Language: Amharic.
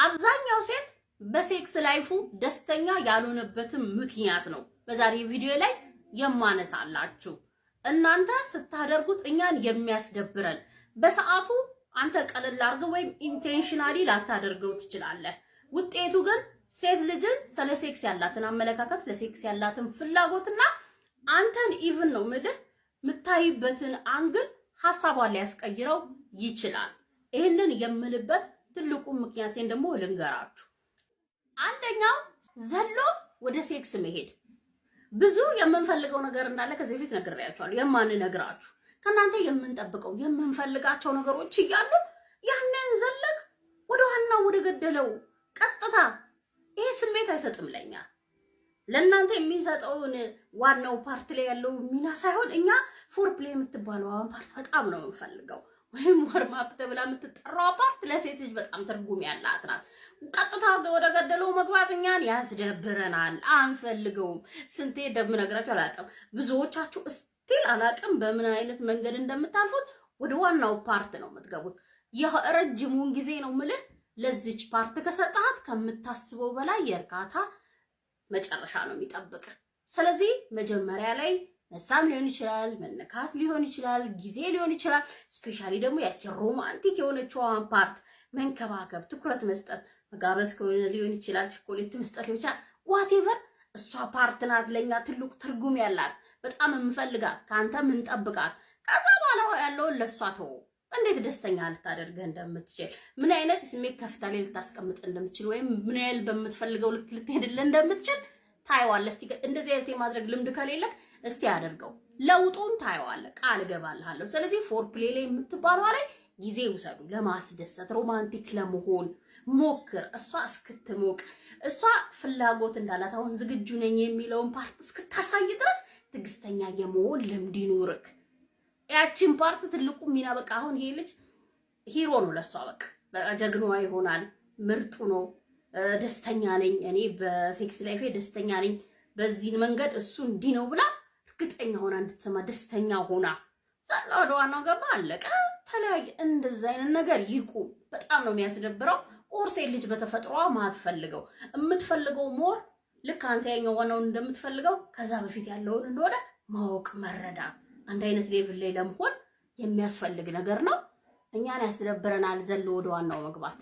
አብዛኛው ሴት በ sex life ኡ ደስተኛ ያልሆነበትም ምክንያት ነው በዛሬ ቪዲዮ ላይ የማነሳላችሁ። እናንተ ስታደርጉት እኛን የሚያስደብረን፣ በሰዓቱ አንተ ቀለል አድርገህ ወይም intentionally ላታደርገው ትችላለህ። ውጤቱ ግን ሴት ልጅን ስለ sex ያላትን አመለካከት፣ ለ sex ያላትን ፍላጎትና አንተን even ነው ምልህ የምታይበትን angle ሀሳቧን ሊያስቀይረው ይችላል። ይህንን የምልበት ትልቁ ምክንያቴን ደግሞ ልንገራችሁ። አንደኛው ዘሎ ወደ sex መሄድ። ብዙ የምንፈልገው ነገር እንዳለ ከዚህ በፊት ነግሬያችኋለሁ። የማንነግራችሁ፣ ከእናንተ የምንጠብቀው፣ የምንፈልጋቸው ነገሮች እያሉ ያንን ዘለክ ወደ ዋናው ወደ ገደለው ቀጥታ፣ ይሄ ስሜት አይሰጥም ለኛ። ለእናንተ የሚሰጠውን ዋናው part ላይ ያለው ሚና ሳይሆን እኛ foreplay የምትባለዋን part በጣም ነው የምንፈልገው። ወይም warm up ተብላ የምትጠራው part ለሴት ልጅ በጣም ትርጉም ያላት ናት። ቀጥታ ወደ ገደለው መግባት እኛን ያስደብረናል፣ አንፈልገውም። ስንቴ እንደምነግራችሁ አላውቅም። ብዙዎቻችሁ still አላውቅም በምን አይነት መንገድ እንደምታልፉት፣ ወደ ዋናው part ነው የምትገቡት። የረጅሙን ጊዜ ነው ምልህ ለዚች part ከሰጣት ከምታስበው በላይ የእርካታ መጨረሻ ነው የሚጠብቅ። ስለዚህ መጀመሪያ ላይ መሳም ሊሆን ይችላል፣ መነካት ሊሆን ይችላል፣ ጊዜ ሊሆን ይችላል። Specially ደግሞ ያቺ romantic የሆነችዋን part መንከባከብ፣ ትኩረት መስጠት፣ መጋበዝ ከሆነ ሊሆን ይችላል፣ ቸኮሌት መስጠት ሊሆን ይችላል። Whatever፣ እሷ part ናት ለኛ ትልቅ ትርጉም ያላት፣ በጣም የምፈልጋት፣ ከአንተ ምንጠብቃት። ከዛ በኋላ ያለውን ለእሷ ተወው። እንዴት ደስተኛ ልታደርግህ እንደምትችል፣ ምን አይነት ስሜት ከፍታ ላይ ልታስቀምጥ እንደምትችል ወይም ምን ያህል በምትፈልገው ልክ ልትሄድልህ እንደምትችል ታየዋለህ። እስቲ እንደዚህ አይነት የማድረግ ልምድ ከሌለህ እስቲ አድርገው፣ ለውጡን ታየዋለህ። ቃል እገባልሃለሁ። ስለዚህ foreplay ላይ የምትባሏ ላይ ጊዜ ውሰዱ። ለማስደሰት፣ romantic ለመሆን ሞክር። እሷ እስክትሞቅ፣ እሷ ፍላጎት እንዳላት፣ አሁን ዝግጁ ነኝ የሚለውን part እስክታሳይ ድረስ ትዕግስተኛ የመሆን ልምድ ይኑርክ። ያቺን part ትልቁ ሚና፣ በቃ አሁን ይሄ ልጅ hero ነው ለሷ፣ በቃ ጀግናዋ ይሆናል፣ ምርጡ ነው። ደስተኛ ነኝ፣ እኔ በ sex life ኤ ደስተኛ ነኝ፣ በዚህ መንገድ እሱ እንዲህ ነው ብላ እርግጠኛ ሆና እንድትሰማ፣ ደስተኛ ሆና ዘሎ ወደ ዋናው ገባ፣ አለቀ፣ ተለያየ። እንደዛ አይነት ነገር ይቁም። በጣም ነው የሚያስደብረው። Or ሴት ልጅ በተፈጥሯ ማትፈልገው፣ የምትፈልገው more ልክ አንተ ያኛው ዋናውን እንደምትፈልገው ከዛ በፊት ያለውን እንደሆነ ማወቅ፣ መረዳት፣ አንድ አይነት level ላይ ለመሆን የሚያስፈልግ ነገር ነው። እኛን ያስደብረናል ዘሎ ወደ ዋናው መግባት።